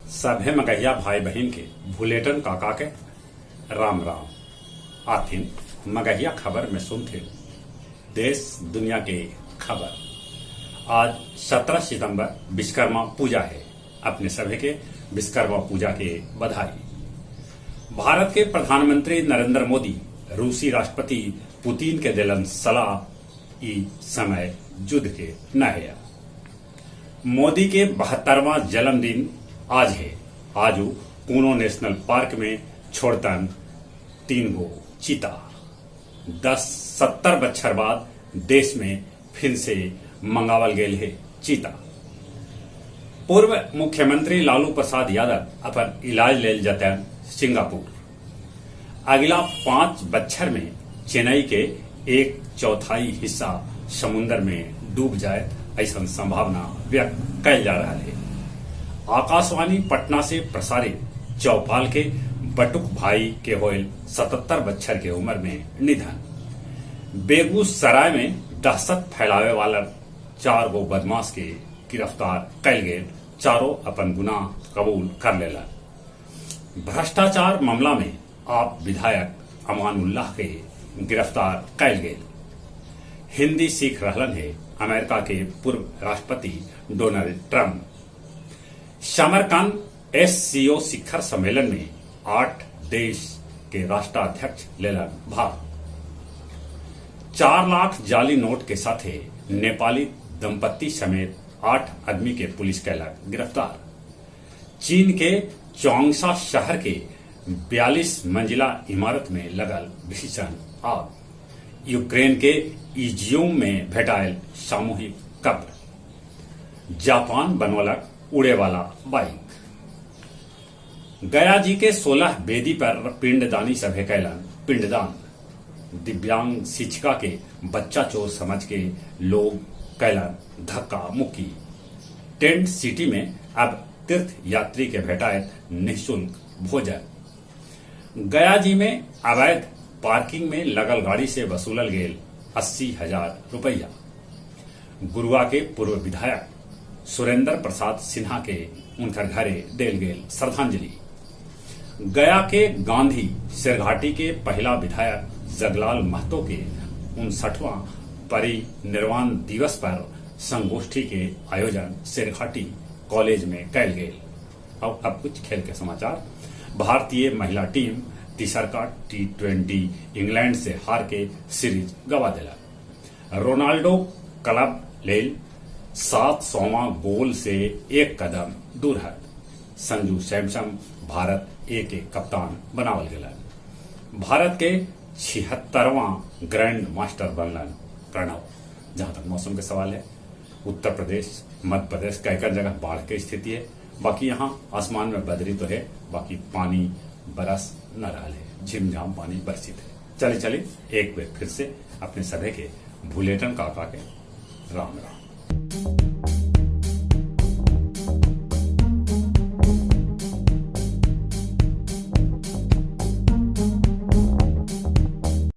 सभे मगहिया भाई बहिन के भुलेटन काका के राम राम। आथिन मगहिया खबर में सुनथिन देश दुनिया के खबर। आज 17 सितंबर विश्वकर्मा पूजा है। अपने सभी के विश्वकर्मा पूजा के बधाई। भारत के प्रधानमंत्री नरेंद्र मोदी रूसी राष्ट्रपति पुतिन के देलन सलाह, ई समय युद्ध के न है। मोदी के 72वां जन्मदिन आज है। आजू कूनो नेशनल पार्क में छोड़तन 3 गो चीता। 10-70 बच्छर बाद देश में फिर से मंगावल गेल है चीता। पूर्व मुख्यमंत्री लालू प्रसाद यादव अपन इलाज लेल जतन सिंगापुर। अगला 5 बच्छर में चेन्नई के 1/4 हिस्सा समुन्द्र में डूब जाए, ऐसा संभावना व्यक्त कैल जा रहा है। आकाशवाणी पटना से प्रसारित चौपाल के बटुक भाई के होयल 77 बच्छर के उम्र में निधन। बेगूसराय में दहशत फैलावे वाला 4 गो बदमाश के गिरफ्तार कैल गेल। चारों अपन गुनाह कबूल कर लेला। भ्रष्टाचार मामला में आप विधायक अमानुल्लाह के गिरफ्तार कैल गेल। हिंदी सीख रहलन है अमेरिका के पूर्व राष्ट्रपति डोनाल्ड ट्रंप। समरकंद एससीओ शिखर सम्मेलन में 8 देश के राष्ट्राध्यक्ष लेलन भाग। 4 लाख जाली नोट के साथे नेपाली दंपति समेत 8 आदमी के पुलिस कैलक गिरफ्तार। चीन के चोंगसा शहर के 42 मंजिला इमारत में लगल भीषण आग। यूक्रेन के इजियोम में भेटायल सामूहिक कब्र। जापान बनवलक उड़े वाला बाइक। गया जी के 16 वेदी पर पिंडदानी सभे कैलन पिंडदान। दिव्यांग शिक्षिका के बच्चा चोर समझ के लोग कैलन धक्का मुक्की। टेंट सिटी में अब तीर्थ यात्री के भेटाए निःशुल्क भोजन। गया जी में अवैध पार्किंग में लगल गाड़ी से वसूलल गेल 80,000 रुपया। गुरुआ के पूर्व विधायक सुरेंद्र प्रसाद सिन्हा के उनकर घरे देल गेल श्रद्धांजलि। गया के गांधी शेरघाटी के पहला विधायक जगलाल महतो के 59वां परिनिर्वाण दिवस पर संगोष्ठी के आयोजन शेरघाटी कॉलेज में कैल गेल। और अब कुछ खेल के समाचार। भारतीय महिला टीम तीसरका T20 England से हार के सीरीज गवा दिला। रोनाल्डो क्लब लेल 700वां गोल से 1 कदम दूर है। संजू सैमसन भारत ए के कप्तान बनावल गेलन। भारत के 76वां ग्रैंड मास्टर बनलन प्रणव। जहां तक मौसम के सवाल है, उत्तर प्रदेश मध्य प्रदेश कई कई जगह बाढ़ की स्थिति है। बाकी यहाँ आसमान में बदरी तो है, बाकी पानी बरस न रहा है, झिमझाम पानी बरसित है। चले चले एक बार फिर से अपने सभी के भुलेटन काका के राम राम।